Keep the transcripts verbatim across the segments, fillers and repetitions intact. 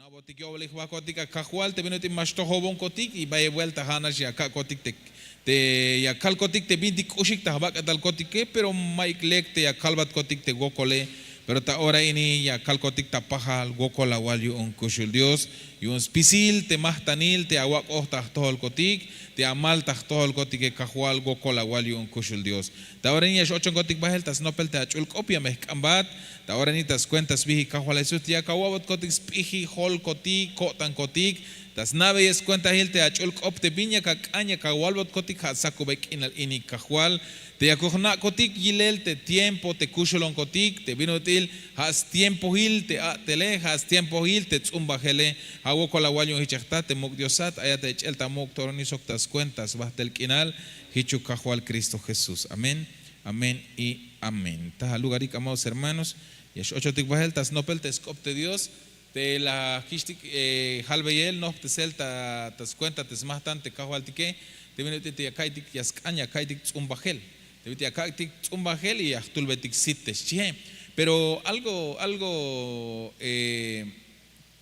Abotik yo'balik jbahkotik a kajwal te bin ut'il ma xtojobonkotik y bayel buelta ja' nax ya kak'kotik te ya kalkotik te bintik k'uxik ta jbak'etalkotike pero mayuk lek te ya kalbatkotik te wokole. Pero ta ora ini ya kalkotik ta pajal wokol awal yu'un kuxul dios, yu'un spisil te majtanil te awak'oj ta jtojolkotik, te amal ta jtojolkotike kajwal wokol awal yu'un kuxul dios. Ta ora ini ya x'ochonkotik bahel ta snopel te ach'ul k'op ya me jk'ambat. Ta ora ini ta skuenta sbijik kajwal jesús te yak awa'botkotik sp'ijil jolkotik ko'tankotik, ta sna'beyel skuentahil te ach'ul k'op te bin yak ak'an yak awalbotkotik ja' sakube k'inal inik kajwal. Te yakuk jna'kotik yilel te tiempo te kuxulonkotik te bin ut'il ja' stiempohil te a'tele ja' stiempohil te ts'umbajele. Ja' wokol awal yu'un jich ya jta te muk' diosat ayat ta ich'el ta muk' to ora ini sok ta skuenta sbajtel k'inal. Jichuk kajwal kristo jesús amén. Amén y amén. Ta alugarik amados hermanos, ya x'ochotik bahel ta snopel te sk'op te dios. Te la jkich'tik jalbeyel nojptesel ta skuenta te smajtan te kajwaltike. Te bin ut'il te ya ka'iytik ya sk'an ya ka'iytik ts'umbajel. Te bin ut'il ya ka'iytik ts'umbajel y ya jtulbetik sit te xchihe. Pero algo algo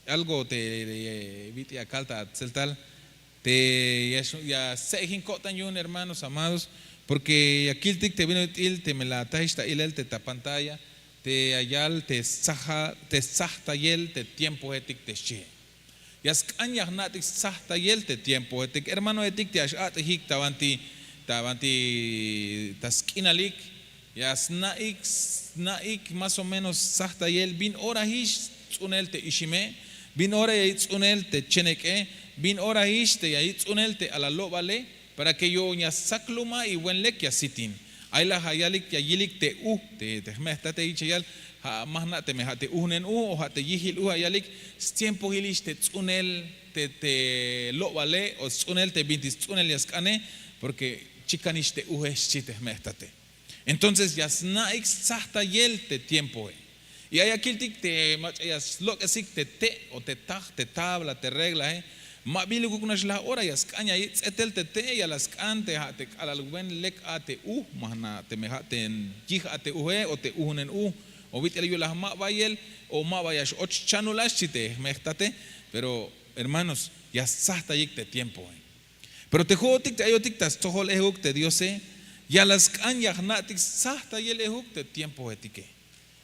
algo te bit'il ya kal ta tseltal te ya stse'ejin ko'tan yu'un hermanos amados. Porke ya kiltik te bin ut'il teme la atajix ta ilel te ta pantalla te ya yal te stzajtayel te tiempohetik te xchihe. Ya sk'an ya jna'tik stzajtayel te tiempohetik hermanohetik te ya x'a't'ejik ta banti ta banti ta sk'inalik. Ya sna'ik sna'ik más o menos stzajtayel bin orahix ts'unel te ixime, bin ora ya yich' ts'unel te chenek'e, bin orahix te ya yich' ts'unel te alal lo'bale, para ke yu'un ya stsak luma y buen lek ya sitin. Ay la ya yalik ya yilik te uj te jme' jtate yich' ya yal, ja' ma jna' teme ja' te ujnen uj o ja' te yijil uj ya yalik. Stiempohilix te ts'unel te te lo'bale o sts'unel te binti sts'unel ya sk'ane, porke chikanix te uje xchi te jme' jtate. Entonces ya sna'ik stzajtayel te tiempohe. Y ay ya kiltik te mach'a ya slok'esik te te' o te taj te tabla te reglahe, ma bilukuk nax laj ora ya sk'an ya yich' tz'etel te te'e ya la sk'an te ja' te k'alal wen lek a te uj ma jna' teme ja' te yij a te uje o te ujnen uj, o bit'il yu'un laj ma bayel o ma ba ya x'och chanul a xchi te jme' jtate. Pero hermanos, ya stzajtayik te tiempohe. Pero te jo'otik te ayotik ta stojol ejuk te diose, ya la sk'an ya jna'tik stzajtayel ejuk te tiempohetike.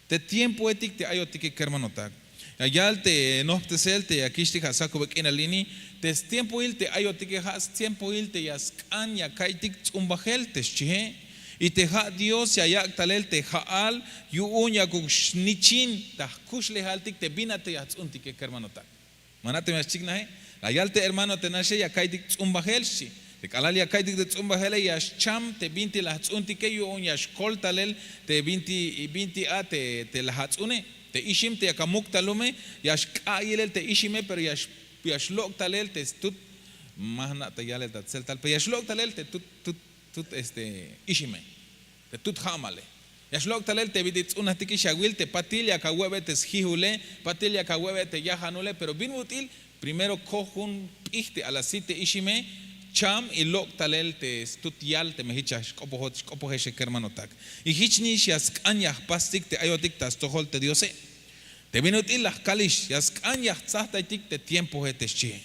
Te tiempohetik te ayotike kermanotak, ya yal te nojptesel te ya kich'tik ja' sakube k'inal ini, te stiempohil te ayotike ja' stiempohil te ya sk'an ya ka'iytik ts'umbajel te xchihe. Y te ja' dios ya yak' talel te ja'al yu'un yakuk xnichin ta jkuxlejaltik te bin a te ya jts'untike kermanotak. Ma na' teme ya xchiknaje, la yal te hermano te naxe ya ka'iytik ts'umbajel xchi. Te k'alal ya ka'iytik te ts'umbajele ya xcham te binti la jts'untike yu'un ya xkol talel te binti binti a te la jats'une. Te ixim te yak amuk ta lume, ya xk'a' yilel te ixime pero ya xlok' talel te stut. Ma jna' ta yalel ta tseltal pero ya xlok' talel te tut tut tut este ixime, te tut ja'male. Ya xlok' talel te bit'il ts'unajtikix awil te patil yak awe'be te sjijule, patil yak awe'be te yajanule pero bin ut'il, primero koj jun p'ij te ala sit te ixime, cham y lok' talel te stut yal teme jich ya xk'opojexe kermanotak. Y jich nix ya sk'an ya jpastik te ayotik ta stojol te diose. Te bin ut'il la jkalix ya sk'an ya jtzajtaytik te tiempoje te xchihe.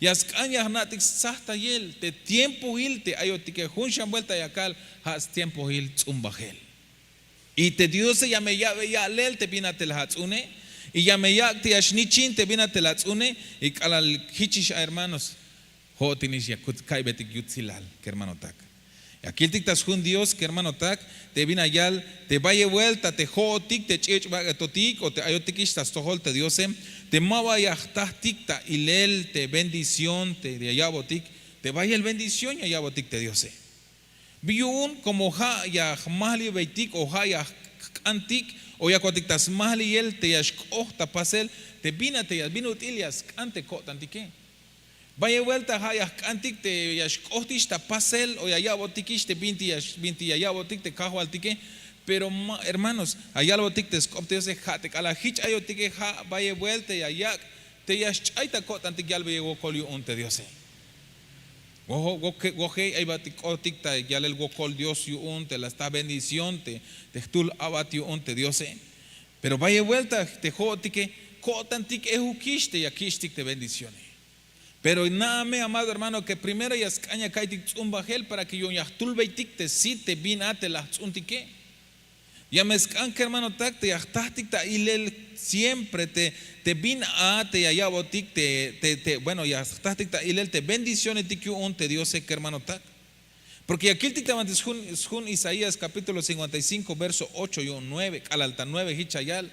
Ya sk'an ya jna'tik stzajtayel te tiempohil te ayotike jun xan buelta ya kal, ja' stiempohil ts'umbajel. Y te diose ya me ya'be ya'lel te bin a te la ats'une, y ya me yak' te ya xnichin te bin a te la ats'une. Y k'alal jichix a hermanos, jo'otinix ya kut ka'iybetik yutsilal kermanotak. Ya kiltik ta sjun dios kermanotak, te bin a yal te bayel buelta te jo'otik te ch'ich' bak'etotik o te ayotikix ta stojol te diose, te ma ba ya jtajtik ta ilel te bendición te ya ya'botik, te bayel bendición ya ya'botik te diose. Bi yu'un komo ja' ya jmajlibeytik o ja' ya jk'antik o yakotik ta smajliyel te ya xk'oht ta pasel, te bin a te ya bin ut'il ya sk'an te ko'tantike. Bayel buelta ja' ya jk'antik te ya xk'ohtix ta pasel o ya ya'botikix te binti ya ya'botik te kajwaltike. Pero hermanos, ya yalbotik te sk'op te diose ja' te k'alal jich ayotike ja' bayel buelta ya yak' te ya xch'ay ta ko'tantik yalbeyel wokol yu'un te diose. Wojey ay batik k'otik ta yalel wokol dios yu'un te la sta bendición te jtul a'bat yu'un te diose. Pero bayel buelta te jo'otike, Ko'tantik ehukix te ya kich'tik te bendicione. Pero na'a me amado hermano ke primero ya sk'an ya ka'iytik ts'umbajel para ke yu'un ya jtulbeytik te sit te bin a te la jts'untike. Ya me sk'an kermanotak te ya jtajtik ta ilel siempre te bin a te ya ya'botik te bueno ya jtajtik ta ilel te bendicionetik yu'un te diose kermanotak. Porke ya kiltik ta banti sjun isaías kapítulo cinkuenta y cinko verso ocho yu'un nueve k'alal ta nueve hich ya yal.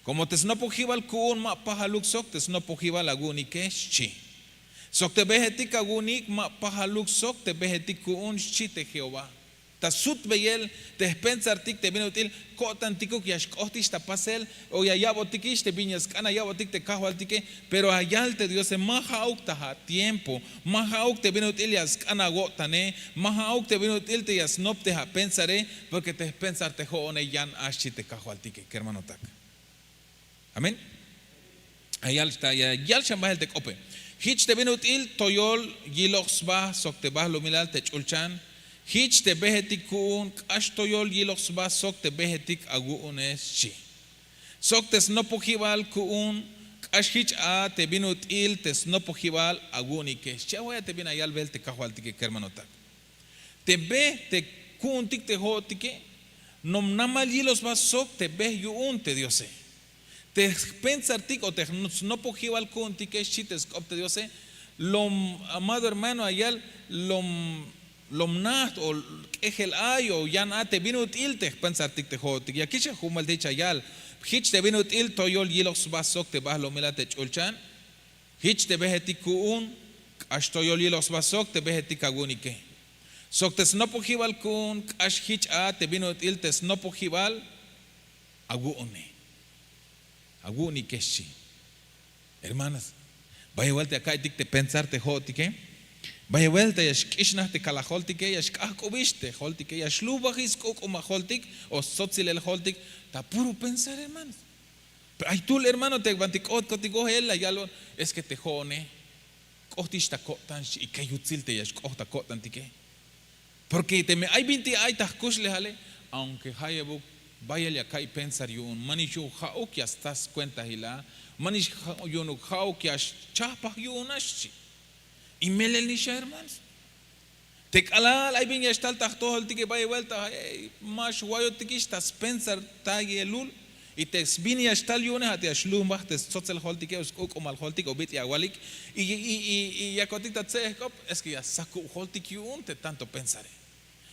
Komo te snopojibal ku'un ma pajaluk sok te snopojibal awu'unike xchi. Sok te behetik awu'unik ma pajaluk sok te behetik ku'un xchi te jehová. Ta sutbeyel te jpensartik te bin ut'il ko'tantikuk ya xk'ohtix ta pasel o ya ya'botikix te bin ya sk'an aya'botik te kajwaltike. Pero ayal te diose ma ha'uk ta atiempo ma ha'uk te bin ut'il ya sk'an awo'tane. Ma ha'uk te bin ut'il te ya snop te apensare. Porke te jpensar te ho'one yan a xchi te kajwaltike kermanotak. Amén. Ayal xan bahel te k'ope. Hich te bin ut'il toyol yiloj sba sok te bahlumilal te ch'ulchan. Hich te behetik ku'un k'ax toyol yiloj sba sok te behetik awu'une xchi. Sok te snopojibal ku'un k'ax hich a te bin ut'il te snopojibal awu'unike xchi awaya te bin ayal bel te kajwaltike kermanotak. Te be te ku'untik te ho'otike nom namal yiloj sba sok te be yu'un te diose. Te jpensartik o te snopojibal ku'untike xchi te sk'op te diose. Lom amado hermano ayal lom naht o k'ejel ay o yan a te bin ut'il te jpensartik te ho'otik ya kich a jumel te hich ayal. Hich te bin ut'il toyol yiloj sba sok te bahlumilal te ch'ulchan. Hich te behetik ku'un k'ax toyol yiloj sba sok te behetik awu'unike. Sok te snopojibal ku'un k'ax hich a te bin ut'il te snopojibal awu'une awu'unike xchi. Hermanas, bayel buelta ya ka'iytik te pensar te ho'otike. Bayel buelta ya xk'ixnaj te kalajoltike ya xk'ahk'ubix te joltike ya xlujbajix sk'uk'umal joltik o stzotsilel joltik. Ta puro pensar hermanas. Pero ay tul hermano te banti k'ohtkotik ojel la yalbon es ke te ho'one k'ohtix ta ko'tan xchi ikey yutsil te ya xk'oht ta ko'tantike. Porke teme ay binti ay ta jkuxlejale aunke jayebuk bayel ya ka'iy pensar yu'un manix yu'un ha'uk ya sta skuentahil a. Manix yu'unuk ha'uk ya xchahpaj yu'un a xchi. Y melel nix a hermanos. Te k'alal ay bin ya xtal ta jtojoltike bayel buelta ma xwayotikix ta spensar tayelul. Y te bin ya xtal yu'une ha te ya xlumbaj te stsotsel joltike o sk'uk'umal joltik o bit'il awalik y yakotik ta tze'ej k'op es ke ya sakub joltik yu'un te tanto pensare.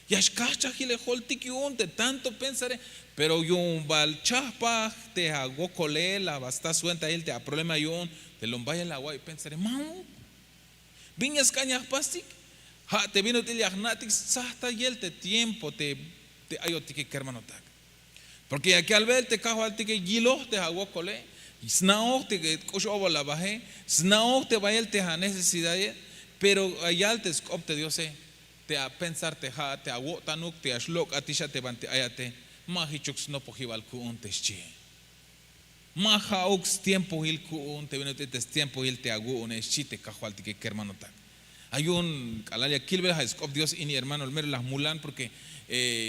Ya xkahchajile joltik yu'un te tanto pensare. Pero yu'un bal chahpaj te awokole la ba sta swentahil te aproblema yu'un te lom bayel awa'iy pensare ma'uk. Bin ya sk'an ya jpastik ha te bin ut'il ya jna'tik stzajtayel te tiempo te ayotike kermanotak. Porke ya kalbel te kajwaltike yiloj te awokole sna'oj te k'ux obol abahe sna'oj te bayel te anecesidade. Pero ayal te sk'op te diose te apensar te ha'at te awo'tanuk te ya xlok'atix a te banti ayate. Ma hichuk snopojibal ku'un te xchihe. Ma ha'uk stiempohil ku'un te bin ut'il te stiempohil te awu'une xchi te kajwaltike kermanotak. Ay yu'un k'alal ya kilbel ha sk'op dios ini hermano mero la jmulan porke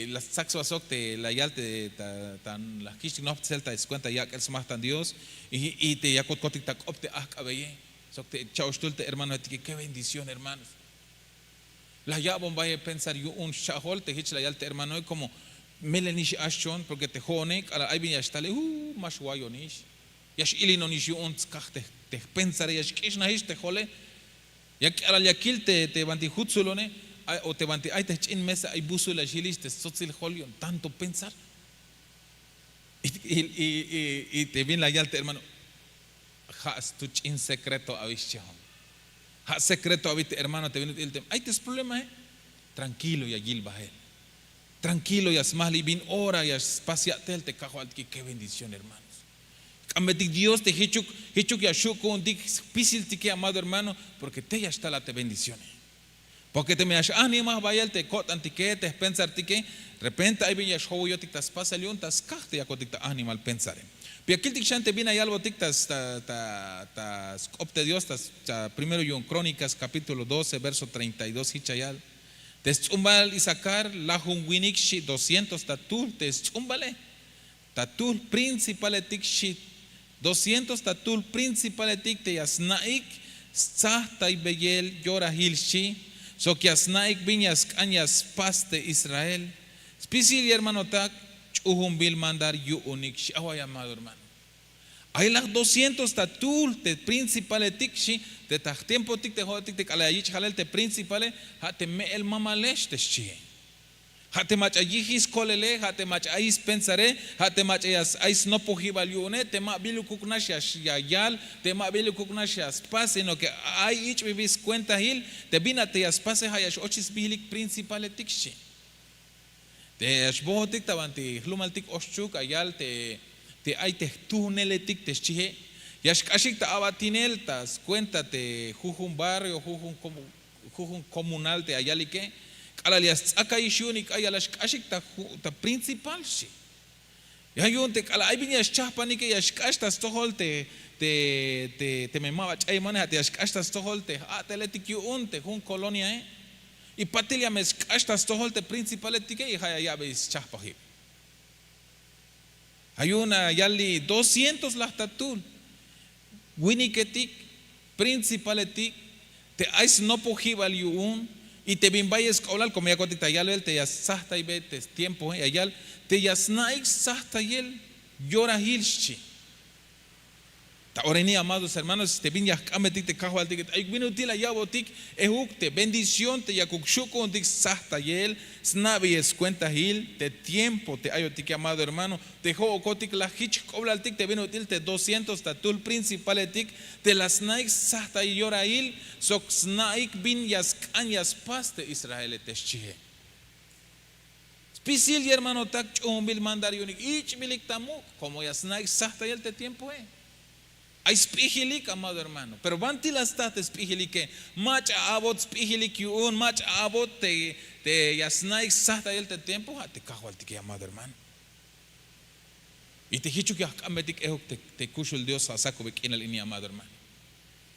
la stsak sba sok te la yal te ta la jkich'tik nopjtsel ta skuenta yak'el smajtan dios. Y te yakotkotik ta k'op te ahk'abeye sok te cha'oxtul te hermanohetike ke bendición hermanos. La ya'bon bayel pensar yu'un xcha'jol te hich la yal te hermanoe komo melel nix a xchon porke te ho'one k'alal ay bin ya xtale uh ma xwayonix. Ya x'ilinonix yu'un tskaj te jpensare ya xk'ixnajix te jole. Ya k'alal ya kil te banti jutsulone o te banti ay te jch'in mesa ay busul ya xyilix te stsotsil jol yu'un tanto pensar. Y te bin la yal te hermano ha stu ch'in sekreto abi xchehon. Ha sekreto abi te hermano te bin ut'il te ay te sproblemahe. Trankilo ya yil bahel. Trankilo ya smahli bin ora ya spas ya'tel te kajwaltike ke bendición hermanos. K'ambetik dios te hichuk ya xhu' ku'untik spisiltike amado hermano. Porke te ya xtal a te bendicione. Porke teme ya x'ahnimaj bayel te ko'tantike te jpensartike repente ay bin ya xjowoyotik ta spasel yu'un ta skaj te yakotik ta ahnimal pensare. Pero ya kiltik xan te bin la yalbotik ta sk'op te dios ta primero yu'un krónikas kapítulo doce verso treinta y dos hich ya yal. Te sts'umbal isakar lajun winik xchi doscientos ta tuhl te sts'umbale. Ta tuhl principaletik xchi. Doscientos ta tul principaletik te ya sna'ik stsajtaybeyel yorahil xchi, sok ya sna'ik bin ya sk'an ya spas te Israel. Spisil yermanotak, ch'ujunbil mandar yu'unik xchi. Awa' llamado hermano. Ay laj doscientos ta tul te principaletik xchi, te ta jtiempotik te jo'etik te k'alal ya yich' jalel te principale, ja' te me'el mamalex te xchihe. Ja' te mach'a yijis kolele, ja' te mach'a ayis pensare, ja' te mach'a ya ay snopojibal yu'une, te ma bilukuk nax ya yal, te ma bilukuk nax ya spas, sino ke ay ich'bibil skuentahil te bin a te ya spase, ja' ya x-ochis bihilik principaletik xchi. Te ya xbohotik ta banti jlumaltik Oxchuk, ya yal te ay te jtuhneletik te xchihe. Ya xk'axik ta abatinel ta skuenta te jujun barrio, jujun komunal te ya yalike. K'alal ya sts'akayix yu'un ik'a ya la xk'axik ta principal xchi. Ya yu'un te k'alal ay bin ya xchajpanike ya xk'ax ta stojol te, te, te me ma ba ch'ayemone, ja' te ya xk'ax ta stojol te j-a'teletik yu'un te jun koloniae. Y patil ya me xk'ax ta stojol te principaletike y ja' ya ya'bey schajpajib. Ja' yu'un ya yal li doscientos laj ta tul winiketik, principaletik, te ay snopojibal yu'un, y te bin bayel sk'oblal, komo yakotik ta yalbel te ya stsajtaybe te tiempoe, ya yal te ya sna'ik stsajtayel yorahil xchi. Ta ora ini, amados hermanos, te bin ya jk'ambetik te kajwaltike, te ayuk bin ut'il la ya'botik ejuk te bendición te yakuk xu' ku'untik stsajtayel, sna'beyel skuentahil te tiempo te ayotike, amado hermano. Te jo'okotik la jich jk'oblaltik te bin ut'il te doscientos ta tul principaletik te la sna'ik stsajtayel yorahil sok sna'ik bin ya sk'an ya spas te Israele te xchihe. Spisil yermanotak, ch'ujunbil mandar yu'unik, ich'bilik ta muk', komo ya sna'ik stsajtayel te tiempoe. Ay sp'ijilik, amado hermano, pero banti la sta te sp'ijilike. Mach'a a'bot sp'ijilik yu'un, mach'a a'bot te ya sna'ik stsajtayel te tiempo, ja' te kajwaltike, amado hermano. Y te jichuk ya jk'ambetik ejuk te kuxul Dios ja' sakube k'inal ini, amado hermano.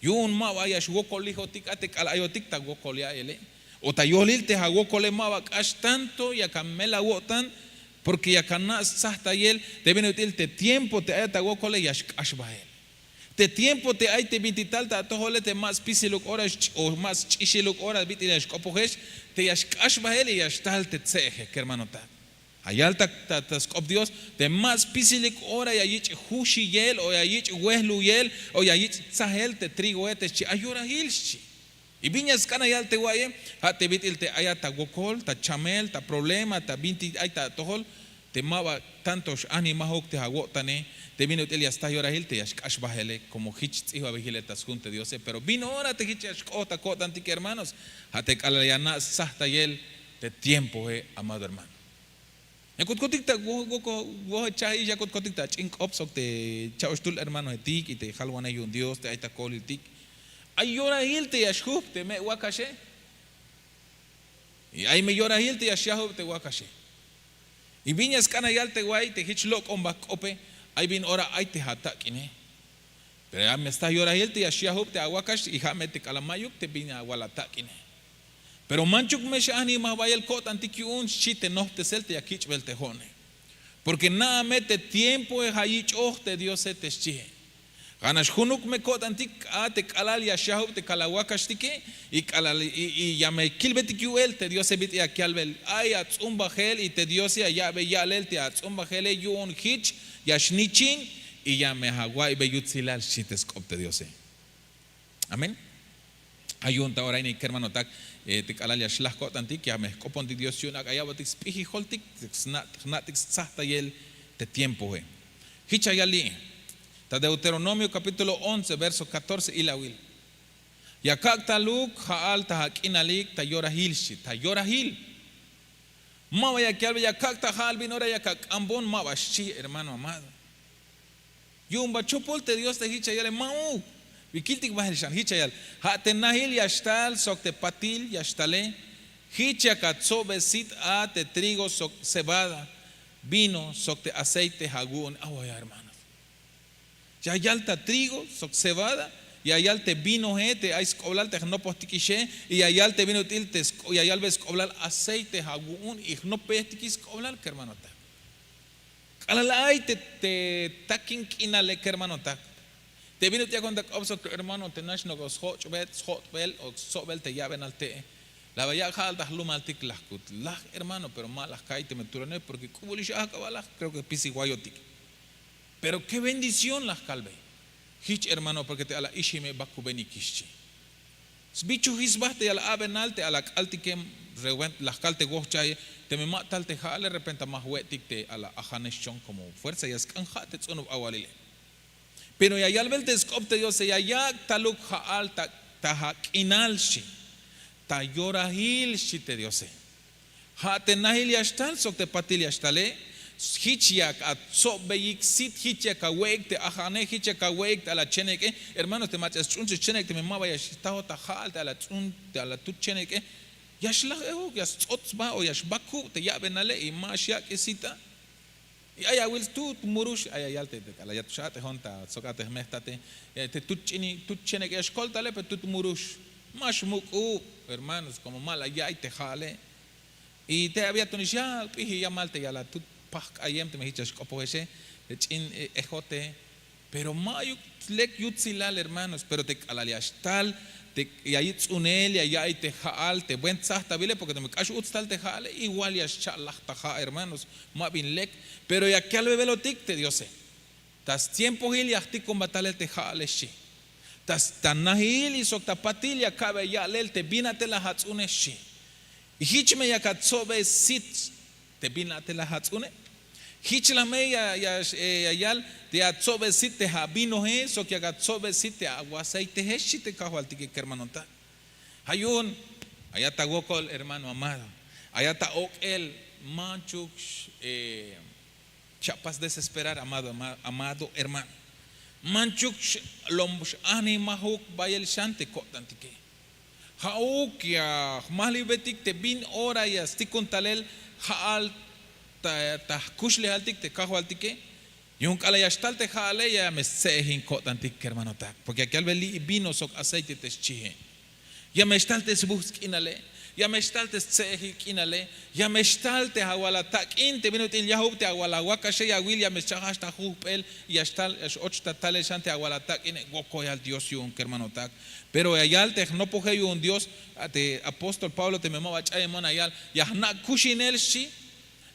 Yu'un ma ba ya xwokolijotik a te k'alal ayotik ta wokol ya'ele, o ta yolil te awokole ma ba k'ax tanto yak amel awo'tan, porke yak ana' stsajtayel te bin ut'il te tiempo te ayat awokole ya xk'ax bahel. Te tiempo te ay te binti tal ta atojole te ma spisiluk ora o ma sch'ixiluk ora bit'il ya xk'opojex, te ya xk'ax bahel y ya xtal te tse'eje, kermanotak. Ja' yal ta sk'op Dios te ma spisilik ora ya yich' juxiyel o ya yich' wehluyel o ya yich' tsajel te trigoe te xchi, ay yorahil xchi. Y bin ya sk'an ya yal te wa'aye, ja' te bit'il te ayat ta wokol, ta chamel, ta problema, ta binti ay ta atojol, te ma ba tanto x-ajnimajuk te awo'tane, te bin ut'il ya sta yorahil te ya xk'ax bahele, komo jich sts'ijbabey jilel ta sjun te Diose. Pero bin ora te jich ya xk'ot ta ko'tantik, hermanos, ja' te k'alal ya ana' stsajtayel te tiempoe, amado hermano. Yakutkotik ta wojechajix, yakutkotik ta ch'in k'op sok te cha'oxtul hermanoetik y te jalwanej yu'un Dios te ay ta ko'oliltik. Ay yorahil te ya xjujp te me wakaxe. Y ay me yorahil te ya xyajub te wakaxe. Y bin ya sk'an ya yal te wa'iy te jich lok'omba jk'ope, ay bin ora ay te atak'ine. Pero ya me sta yorahil te ya xyajub te awakax y ja' me te k'alal ma'yuk te bin awal atak'ine. Pero manchuk me x-ajnimaj bayel ko'tantik yu'un, xchi te nojptesel te ya kich'bel te jo'one. Porke na'a me te tiempoe ja' yich'oj te Diose te xchihe. Ja' nax junuk me ko'tantik a te k'alal ya xyajub te kal awakaxtike y k'alal y ya me kilbetik yu'el te Diose bit'il ya yalbel ay ats'umbajel y te Diose ya ya'bey ya'lel te ats'umbajele yu'un jich ya xnichin y ya me awa'iybey yutsilal, xchi te sk'op te Diose. Amén. Ja' yu'un ta ora ini kermanotak, te k'alal ya xlaj ko'tantik ya me jk'opontik Dios yu'un ak'a ya'botik sp'ijijoltik, jna'tik stsajtayel te tiempoe. Jich ya yal li' ta Deuteronomio capítulo once verso catorce, ilawil. Ya kak' taluk ja'al ta ak'inalik ta yorahil, xchi, ta yorahil. Ma ba ya yalbe ya kak' ta ja'al bin ora yak ak'ambon, ma ba xchi, hermano amado. Yu'un ba chopol te Dios te jich ya yale, ma'uk. Bi kiltik bahel xan, jich ya yal: Ja' te nahil ya xtal sok te patil ya xtale, jich yak atsobe sit a te trigo sok cebada, vino sok te aceite awu'un. Awa' ya hermano, ya yal ta trigo sok cebada, ya yal te vinoe te ay sk'oblal te jnopojtikixe, y ya yal te bin ut'il te ya yalbe sk'oblal aceite awu'un y jnopejtikix sk'oblal, kermanotak. K'alal ay te takin k'inale kermanotak, te bin ut'il yakon ta k'op sok te hermano te nax nok'o sjoch'bel sjoch'bel o stsobel te ya'benal te'e. La ba yak' ja'al ta jlumaltik laj kut laj hermano pero ma laj ka'iy teme tulanel porke k'ubulix ahk'abal laj kreo ke pisik wayotik. Pero ke bendición laj kalbey. Jich hermano porke te ala ixime bakubenikix chi. Sbichujix sba te ala abenal te ala k'altike. Rewent laj kal te wojchaye teme ma tal te ja'ale repenta ma jwe'tik te ala ajane xchon komo fuerza ya sk'an ja' te tz'unub awalile. Pero ya yalbel te sk'op te diose ya yak' taluk ja'al ta ak'inal xchi. Ta yorahil xchi te diose. Ja' te nahil ya xtal sok te patil ya xtale. Jich yak atsobeyik sit jich yak awe'ik te ajane jich yak awe'ik te ala chenek'e. Hermanos te mach'a sch'un te chenek' teme ma ba ya xtajot ta ja'al te ala tz'un te ala tut chenek'e. Ya xlaj ejuk ya stz'ot sba o ya xbakub te ya'benale y ma xyak'e sita. Y ay awil tut murux ay ayal te k'alal ya xat'ejon ta sok a te jmejtate. Te tut ch'ini tut chenek'e ya xkoltale pero tut murux. Ma xmuk'ub hermanos komo ma la ya'iy te ja'ale. Y te abi atonix ya p'iji yamal te yala tut pajk'ayem teme jich ya xk'opojexe te ch'in ejote. Pero mayuk lek yutsilal hermanos pero te k'alal ya xtal te ya yich' tz'unel ya ya'iy te ja'al te buen tzajtabile porke teme k'ax uts tal te ja'ale igual ya xcha' laj ta ja' hermanos. Ma bin lek. Pero ya kalbebelotik te diose ta stiempohil ya jtikonba talel te ja'ale xchi. Ta nahil y sok ta patil ya ka'be ya'lel te bin ate la atz'une xchi. Y jich me yak atsobe sit te bin ate la atz'une. Jich la me ya yal te atsobe sit te avinohe sok yak atsobe sit te awaceitehe xchi te kajwaltike kermanotak. Ja' yu'un ayat awokol hermano amado, ayat aok'el, manchuk xapas desesperar amado hermano. Manchuk xlom x'ajnimajuk bayel xan te ko'tantike. Ja'uk ya jmajlibetik te bin ora ya stikun talel ja'al ta jkuxlejaltik te kajwaltike. Yu'un k'alal ya xtal te ja'ale ya me stse'ejin ko'tantik kermanotak porke yak yalbe li' vino sok aceite te xchihe. Ya me xtal te sbuhts' k'inale. Ya me xtal te stse'ejil k'inale. Ya me xtal te awal atak'in te bin ut'il yajub te awal awakaxe ya awil ya me xcha'jaj ta jujp'el. Ya xtal ya x'och ta talel xan te awal atak'ine. Wokoyal dios yu'un kermanotak. Pero ya yal te jnopoje yu'un dios te apóstol pablo teme ma ba ch'ayemon ya yal ya jna' kuxinel xchi.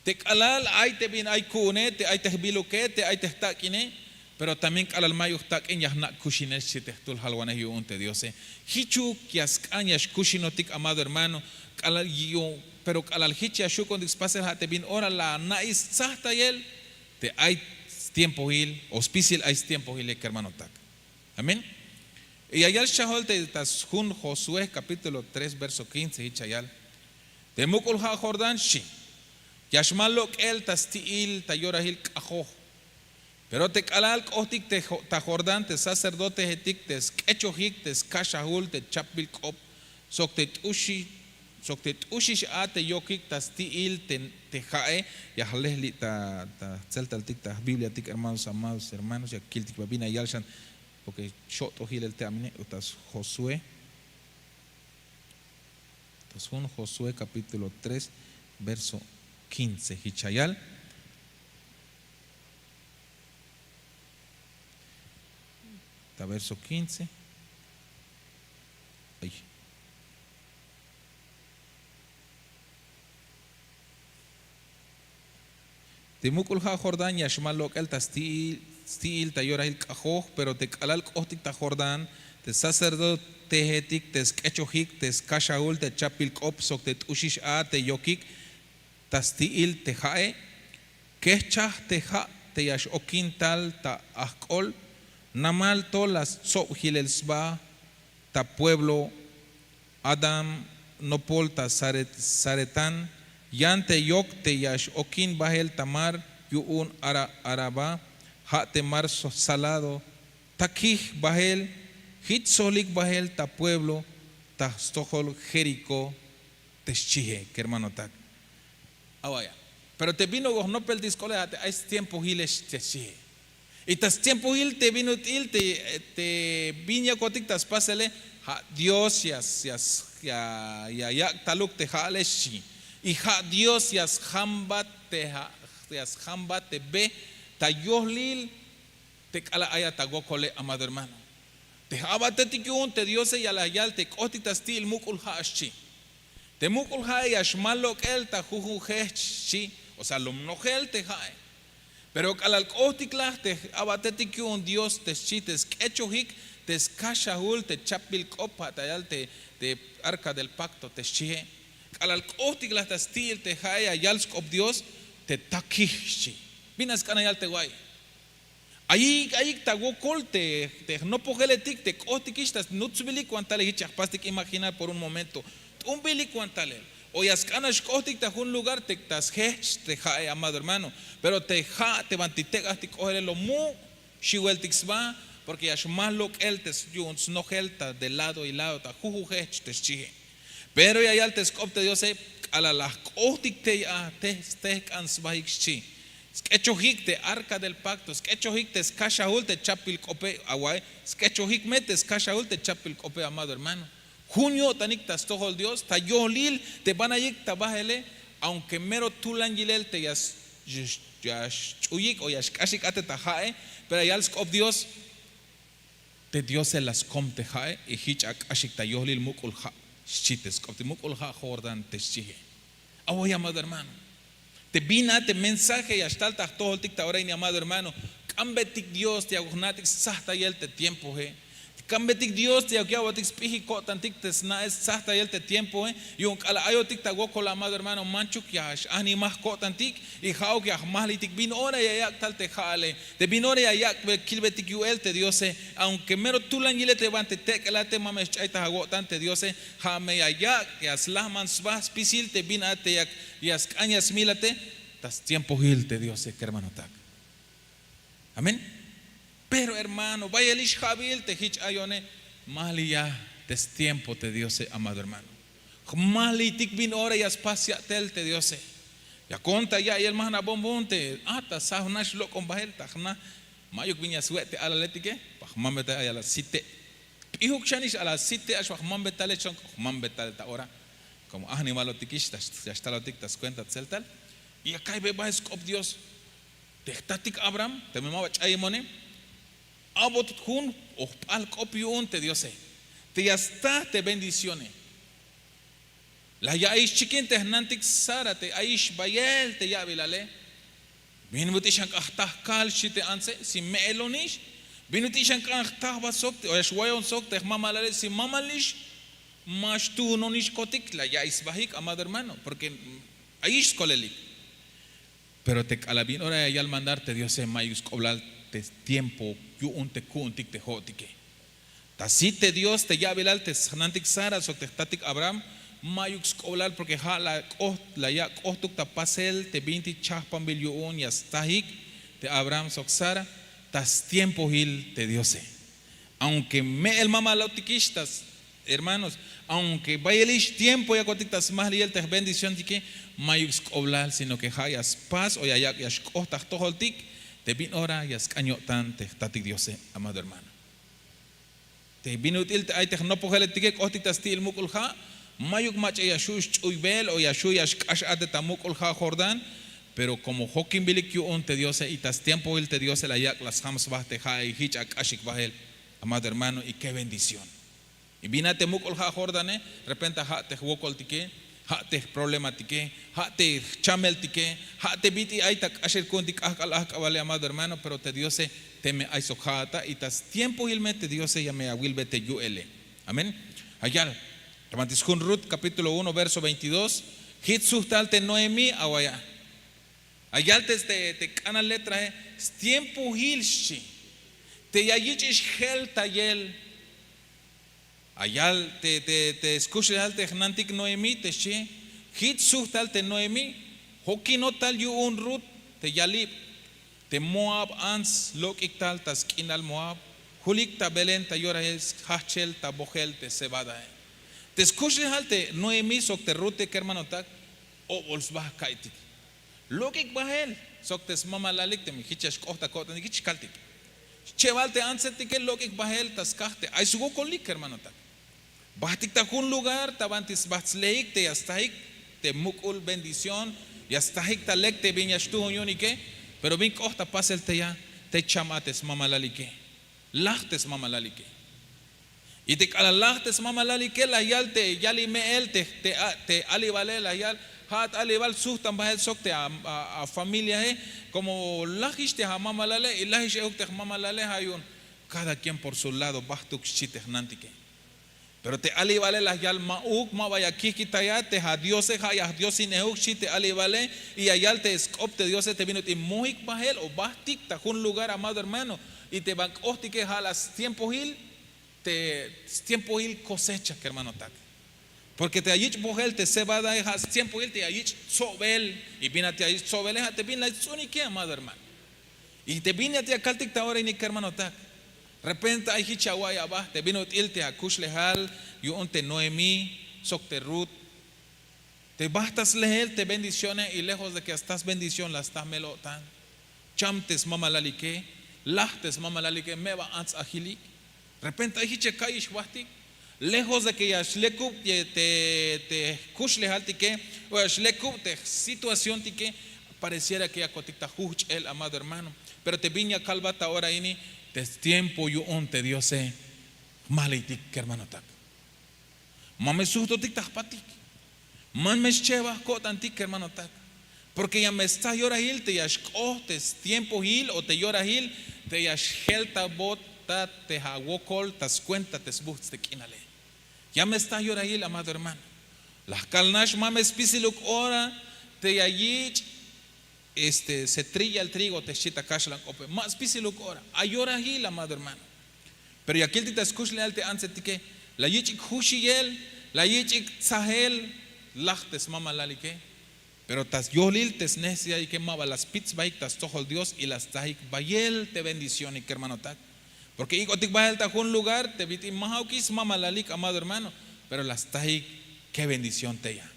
Te k'alal ay te bin ay ku'une te ay te jbiluke te ay te jtak'ine. Pero también k'alal mayuk jtak'in ya jna' kuxinel xchi te jtul jalwanej yu'un te diose. Jichuk ya sk'an ya xkuxinotik amado hermano. K'alal yu'un pero k'alal jich ya xuk'untik spasel ja' te bin ora la ana'iy stzajtayel te ay stiempohil o spisil ay stiempohile kermanotak. Amén. Y ya yal xchajol te ta sjun josué kapítulo tres verso kince jich ya yal. Te muk'ul ja' jordán xchi. Ya xmal lok'el ta sti'il ta yorahil k'ajoj. Pero te k'alal k'ohtik ta jordán te sacerdotehetik te sk'echojik te skaxahul te chapbil k'op sok te t'uxix a te yokik ta sti'il te ja'e. Ya jlej li' ta tzeltaltik ta jbibliatik hermanos amados hermanos ya kiltik ba bin ya yal xan. Porke xo't'oj yilel te amine ta sjosué. Ta sjun josué kapítulo tres verso kince jich ya yal. Ta verso kince. Te muk'ul ja' jordán ya xmal lok'el ta sti'il ta yorahil k'ajoj. Pero te k'alal k'ohtik ta jordán te sacerdotehetik te sk'echojik te skaxahul te chapbil k'op sok te t'uxix a te yokik ta sti'il te ja'e. Kejchaj te ja' te ya x'okin tal ta ajk'ol. Namal to la stsob jilel sba ta pueblo adán nopol ta zaretán. Yan te yok te ya x'okin bahel ta mar yu'un araba ja' te mar salado. Takij bahel jich tsolik bahel ta pueblo ta stojol jerikó. Te xchihe kermanotak. Awaya. Pero te bin ok'o jnopel te sk'ole a te ay stiempohile te xchihe. Y ta stiempohil te bin ut'il te bin yakotik ta spasele. Ja' dios ya yak' taluk te ja'ale xchi. Y ja' dios ya sjambat te ja' ya sjambat te be ta yohlil te k'alal ayat ta wokole, amado hermano. Te j'a'batetik yu'un te diose ya la yal te k'ohtik ta sti'il muk'ul ha' xchi. Te muk'ul ha'e ya xmal lok'el ta jujun jehch xchi. O sea, lom nojel te ha'e. Pero k'alal k'ohtik laj te j'a'batetik yu'un dios te xchi te sk'echojik te skaxahul te chapbil k'op ha' ta yal te arka del pakto te xchihe. K'alal k'ohtik laj ta sti'il te ha'e ya yal sk'op dios, te takij xchi. Bin a sk'an ya yal te wa'iy? Ayik ayik ta wokol te jnopojeletik te k'ohtikix ta snutsbilik wan tale hich ya jpastik imaginar por un momento. T'unbilik wan talel o ya sk'an nax k'ohtik ta jun lugar te ta sjehch te ha'e, amado hermano. Pero te ha' te banti tek'ajtik k'ohelel lo mu' xiweltik sba, porke ya xmal lok'el te yu'un snojel ta de lado y lado ta jujun jehch te xchihe. Pero ya yal te sk'op te diose, k'alal la jk'ohtik tey a te stehk'an sbahik xchi. Sk'echojik te arka del pakto, sk'echojik te skaxahul te chapbil k'ope, awa'iy, sk'echojik me te skaxahul te chapbil k'ope, amado hermano. Jun yo'tanik ta stojol dios ta yohlil te banayik ta bahele. Aunke mero tulan yilel te ya xch'uyik o ya xk'axik a te ta ha'e, pero ya yal sk'op dios, te diose la skom te ha'e y hich ak'axik ta yohlil muk'ul ha', xchi te sk'op te muk'ul ha' jordán te xchihe. Awa'iy, amado hermano, te bin a te mensaje ya xtal ta jtojoltik ta ora ini, amado hermano. K'ambetik dios te ya jna'tik stzajtayel te tiempohe. K'ambetik dios te ya ya'botik sp'ijik ko'tantik te sna'el stzajtayel te tiempohe. Yu'un k'alal ayotik ta wokol, amado hermano, manchuk ya x'ahnimaj ko'tantik y ha'uk ya jmahlitik bin ora ya yak' tal te ha'ale, te bin ora ya yak' kilbetik yu'el te diose. Aunke mero tulan yilel te banti tek'elate, ma me xch'ay ta awo'tan te diose. Ha' me ya yak' ya slajman sba spisil te bin a te yak ya sk'an ya smilate ta stiempohil te diose kermanotak. Amén. Pero hermano, bayelix ha'bil te hich ayo'one, mahliya te stiempo te diose, amado hermano. Jmahliytik bin ora ya spas ya'tel te diose. Yakon ta ya'iyel ma jna'bon bun te a ta saw nax lok'on bahel ta jna. Mayuk bin ya swe' te alaletike. Ba jmambe ta ya la site'. P'ijuk xanix a la site' a xba jmambe tale chon k'o jmambe tale ta ora. Komo ajnimalotikix ya xtalotik ta skuenta tzeltal. Y ya ka'ybe bahel sk'op dios te jtatik abraham teme ma ba ch'ayemone. Abot jun o jp'al k'op yu'un te diose te ya sta te bendicione. La ya'iyix chikin te jnantik sara te ayix bayel te ya'bilale. Bin but'il xan k'an jta jkal xchi te antse si me'elonix? Bin but'il xan k'an jta jba sok o ya xwayon sok te jmamalale si mamalix? Ma xtuhunonix kotik la ya'iyix sbahik, amado hermano, porke ayix skolelik. Pero te k'alal bin ora ya yal mandar te diose, mayuk sk'oblal te tiempo yu'un te ku'untik te ho'tike. Ta sit te dios te ya'bilal te jnantik sara sok te jtatik abraham, mayuk sk'oblal porke ha' la k'oht la yak' k'ohtuk ta pasel te bintik chahpanbil yu'un ya stajik te abraham sok sara ta stiempohil te diose. Aunke me'el mamalotikix ta hermanos, aunke bayelix tiempo yakotik ta smahliyel te jbendiciontike, mayuk sk'oblal sino ke ha' ya spas o ya yak' ya xk'oht ta jtojoltik te bin ora ya sk'an yo'tan te jtatik diose, amado hermano. Te bin ut'il te ay te jnopojeletike k'ohtik ta sti'il muk'ul ha', mayuk mach'a ya xhu' sch'uybel o ya xhu' ya xk'ax a te ta muk'ul ha' jordán. Pero komo jokinbilik yu'un te diose y ta stiempohil te diose la yak' la sjam sba te ha'e y hich ak'axik bahel, amado hermano, y ke bendición. Y bin a te muk'ul ha' jordane, repente ha' te jwokoltike, ha' te jproblematike, ha' te jchameltike, ha' te bit'il ay ta k'axel ku'untik k'ahk'al ahk'abale, amado hermano, pero te diose teme ay sok ha'at a y ta stiempohil me te diose ya me awilbe te yu'ele. Amén. Ayal ta banti sjun rut kapítulo uno verso veintidós. Jich sujtal te noemí awaya. Ayal te k'anal letrahe, stiempohil xchi, te ya yich'ix jel tayel. Ayal te skuxlejal te jnantik noemí te xchi, jich sujtal te noemí, jokinot tal yu'un rut te yalib, te moab ants lok'ik tal ta sk'inal moab, julik ta belén ta yorahil sjahchel ta bojel te cebadae. Te skuxlejal te noemí sok te rute kermanotak, obol sba ka'iytik. Lok'ik bahel sok te smamalalik teme jich ya xk'oht ta ko'tantik jich xkaltik. Schebal te antsetike lok'ik bahel ta skaj te ay swokolik kermanotak. Bajtik ta jun lugar ta banti sbajt slehik te ya stsajik te muk'ul bendición Ya stajik ta lek te bin ya xtuhun yu'unike. Pero bin k'oht ta pasel te ya, te cham a te smamalalike. Laj te smamalalike. Y te k'alal laj te smamalalike la yal te yalime'el te alibale, la yal: Ha'at alibal, suhtan bahel sok te afamiliahe. Komo lajix te amamalale y lajix ehuk te jmamalale, ha yu'un: Cada quien por su lado, bahtuk, xchi te jnantike. Pero te alibale la yal: Ma'uk, ma ba ya kihkitayat, te adiose ha ya jdiosinejuk, xchi te alibale. Y ya yal te sk'op te diose te bin ut'il mohik bahel o bahtik ta jun lugar, amado hermano. Y te ban k'ohtike ha la stiempohil, te stiempohil kosecha, kermanotak. Porke te ya yich' bojel te cebadahe ha stiempohil te ya yich' tsobel. Y bin a te ya yich' tsobele, ha te bin la yich' ts'unike, amado hermano. Y te bin ya te ya kaltik ta ora ini, kermanotak. Repente ay hich ya awa'iy aba te bin ut'il te akuxlejal yu'un te Noemí sok te Rut. Te baht ta sleel te bendicione y lejos de ke ya sta sbendición la sta jmel-o'tan. Cham te smamalalike, laj te smamalalike, me ba ants ajilik. Repente ay hich ya ka'iyix jbahtik. Lejos de ke ya xlekub te jkuxlejaltike o ya xlekub te jsituaciontike, pareciera ke yakotik ta juhch'el, amado hermano. Pero te bin ya kalbat ta ora ini, te stiempo yu'un te diose jmaliytik, kermanotak. Ma me suhtotik ta jpatik. Ma me schebaj ko'tantik, kermanotak. Porke ya me sta yorahil te ya xk'oht te stiempohil o te yorahil te ya xjeltabot ta te awokol ta skuenta te sbuhts te k'inale. Ya me sta yorahil, amado hermano. La jkalnax: Ma me spisiluk ora te ya yich' este setrillal trigo te xchi ta kaxlan k'ope. Ma spisiluk ora. Ay yorahil, amado hermano. Pero ya kiltik ta skuxlejal te antsetike, la yich'ik juxiyel, la yich'ik tsajel. Laj te smamalalike. Pero ta yohlil te snecesidadike ma ba la spit sbahik ta stojol Dios y la stsajik bayel te bendicionik, kermanotak. Porke ik'otik bahel ta jun lugar te bit'il ma ha'ukix smamalalik, amado hermano, pero la stsajik ke bendición te ya.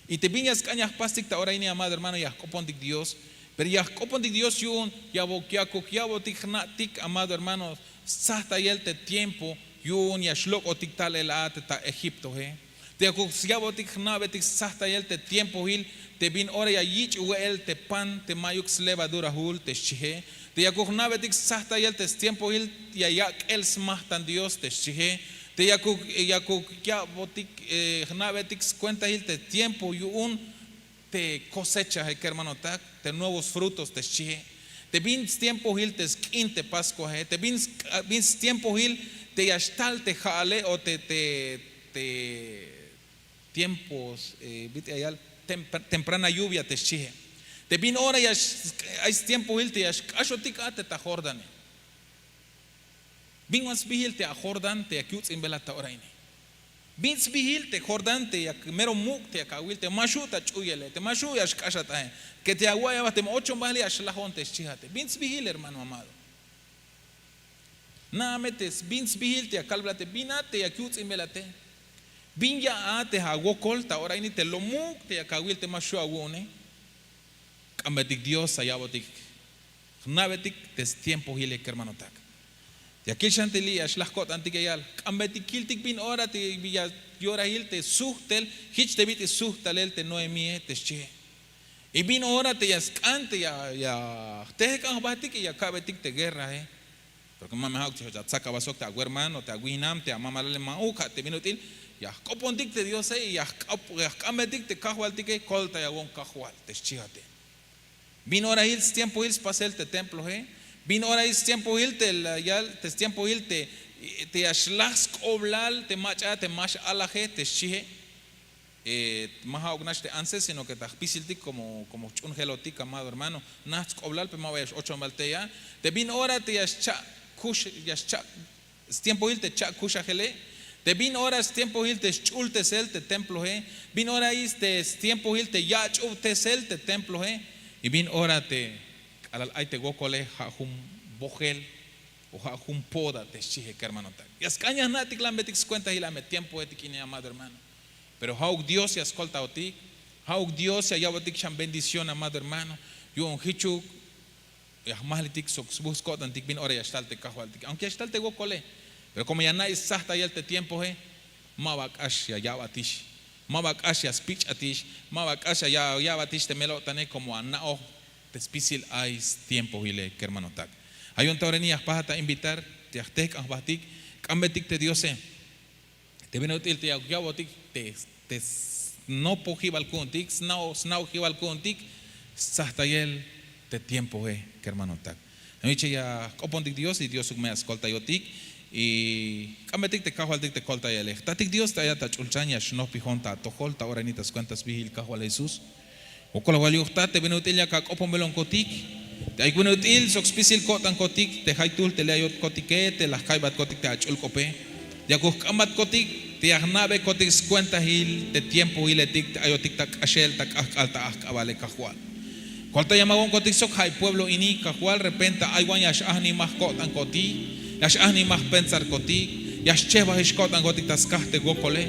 Y te bin ya sk'an ya jpastik ta ora ini, amado hermano, ya jk'opontik Dios. Pero ya jk'opontik Dios yu'un yakuk ya'botik jna'tik, amado hermano, stsajtayel te tiempo yu'un ya xlok'otik talel a te ta Egiptohe. Te yakuk ya'botik jna'betik stsajtayel te tiempohil te bin ora ya yich' we'el te pan te ma'yuk slevadurahul te xchihe. Te yakuk jna'betik stsajtayel te stiempohil ya yak' k'el smajtan Dios te xchihe. Te yakuk yakuk ya'botik jna'betik skuentahil te tiempo yu'un te kosechahe, kermanotak, te nuevos frutos te xchihe. Te bin stiempohil te sk'in te Paskuahe, te bin stiempohil te ya xtal te ha'ale o te te tiempos bit'il ya yal temprana lluvia te xchihe. Te bin ora ya ay stiempohil te ya xk'axotik a te ta Jordane. Bin wan sbihil te ajordán te yak yuts'inbelat ta ora ini? Bin sbihil te jordán te yak mero muk' te yak awil te ma xhu' ta ch'uyele, te ma xhu' ya xk'axat ahe, ke te awa'iy aba teme ochon bahel ya xlajon te xchijate? Bin sbihil, hermano amado? Na'a me te bin sbihil te ya kalbelate, bin a te yak yuts'inbelate? Bin ya a te awokol ta ora ini te lomuk' te yak awil te ma xhu' awu'une? K'ambetik Dios ya ya'botik jna'betik te stiempohile, kermanotak. Ya kil xan te li' ya xlaj ko'tantik ya yal, k'ambetik kiltik bin ora te ya yorahil te suhtel, hich te bit'il suhtalel te Noemíe te xchihe. Y bin ora te ya sk'an te ya jtehk'an jbahtik y ya ka'betik te guerrahe. Porke ma me ha'uk te ya tsak aba sok te awermano, te awihnam, te amamalale, ma'uk. Ha te bin ut'il ya jk'opontik te Diose y ya jk'ambetik te kajwaltike, koltayawon kajwal te xchijate. Bin orahil stiempohil spasel te templohe? Bin orahil stiempohil te la yal te stiempohil te ya xlaj sk'oblal te mach'a te ma x'alaje te xchihe? Ma ha'uk nax te antse, sino ke ta jpisiltik komo jch'uhunjelotik, amado hermano, najt sk'oblal pero ma ba ya x'ochon bal tey a. Te bin ora te ya xcha' kux, ya xcha' stiempohil te cha'kuxajele? Te bin ora stiempohil te sch'ultesel te templohe? Bin ora ay te stiempohil te yach'ubtesel te templohe? Y bin ora te k'alal ay te wokole ha jun bojel o ha jun poda te xchihe, kermanotak. Ya sk'an ya jna'tiklanbetik skuentahil a me tiempohetik ini, amado hermano. Pero ha'uk Dios ya skoltayotik, ha'uk Dios ya ya'botik xan bendición, amado hermano. Yu'un hichuk ya jmahlitik sok sbuhts ko'tantik bin ora ya xtal te kajwaltik, aunque ya xtal te wokole. Pero komo ya na'iy stsajtayel te tiempohe, ma ba k'ax ya ya'batix. Ma ba k'ax ya spich'atix, ma ba k'ax ya ya'batix te mel-o'tane komo ana'oj te spisil ay stiempohile kermanotak. Ayon ta ora ini ya jpajat ta invitar te ya jtejk'an jbahtik. K'ambetik te diose te bin ut'il te ya ya'botik te snopojibal ku'untik, sna'ojibal ku'untik stsajtayel te tiempohe kermanotak. Ayon che ya jk'opontik dios y diosuk me ya skoltayotik. Y k'ambetik te kajwaltik te koltayele jtatik dios te ayat ta ch'ulchan ya xnojpijon ta atojol ta ora ini ta skuenta sbihil kajwal jesús. Wokol awal yu'un jtat te bin ut'il yak ak'oponbelonkotik te ay bin ut'il sok spisil ko'tankotik te jaytuhl te li' ayotkotike te la jka'ybatkotik te ach'ul k'ope. Yakuk jk'ambatkotik te ya jna'bekotik skuentahil te tiempohiletik te ayotik ta k'axel ta k'ahk'al ta ajk'abale kajwal. Koltayam awonkotik sok ja' pueblo ini kajwal repente ay wan ya x'ajnimaj ko'tankotik, ya x'ajnimaj jpensarkotik, ya xchehbajix ko'tankotik ta skaj te wokole.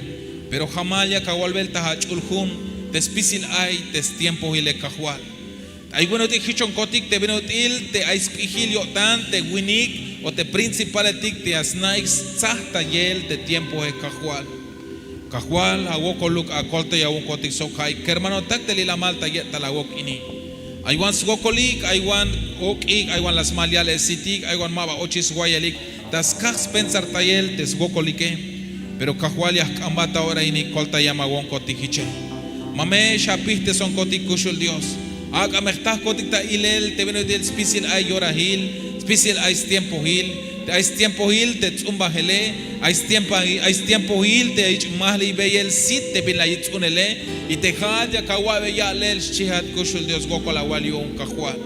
Pero jamal yak awalbel ta ach'ul jun te spisil ay te stiempohile kajwal. Ay bin ut'il jichonkotik te bin ut'il te ay sp'ijil yo'tan te winik o te principaletik te ya sna'ik stsajtayel te tiempohe kajwal. Kajwal awokoluk akoltayawonkotik sok ja'ik kermanotak te lilamal ta ye'tal awok ini. Ay wan swokolik, ay wan ok'ik, ay wan la smal ya'lesitik, ay wan ma ba ochix swayelik ta skaj spensartayel te swokolike. Pero kajwal ya jk'ambat ta ora ini koltayam awonkotik jiche. Ma me xapijtesonkotik kuxul dios. Ak'a me jtajkotik ta ilel te bin ut'il spisil ay yorahil, spisil ay stiempohil, te ay stiempohil te ts'umbajele, ay stiempohil te yich' mahliybeyel sit te bin la yich' ts'unele. Y te ja'at yak awa'be ya'lel xchihat kuxul dios wokol awal yu'un kajwal.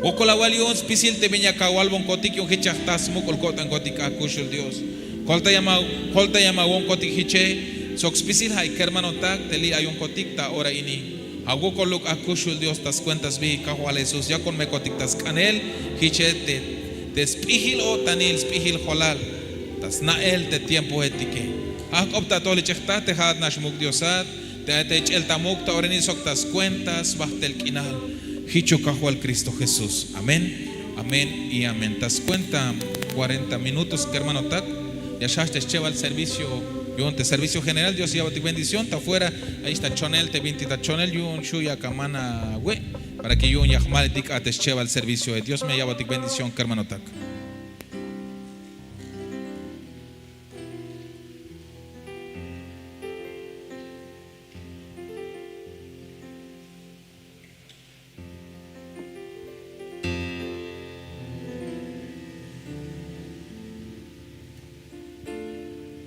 Wokol awal yu'un spisil te bin yak awalbonkotik yu'un jich ya jta smuk'ul ko'tankotik a kuxul dios. Koltayam awonkotik jiche sok spisil ja' kermanotak te li' ayonkotik ta ora ini. Awokoluk a kuxul dios ta skuenta sbihik kajwal jesús yakon mekotik ta sk'anel jiche te sp'ijil o'tanil sp'ijil jolal ta sna'el te tiempohetike. Ajk'op ta atol ich'ej ta te ja'at nax muk' diosat te ay ta ich'el ta muk' ta ora ini sok ta skuenta sbajtel k'inal. Jichuk kajwal kristo jesús. Amén. Amén. Y amén ta skuenta kuarenta minutos kermanotak. Ya xjajch te schebal servicio yu'un te servicio general dios ya'botik bendición ta fuera. Ayix ta chonel te bintik ta chonel yu'un xu' yak aman awe' para ke yu'un ya jmaletik a te schebal servicio dios me ya'botik bendición kermanotak.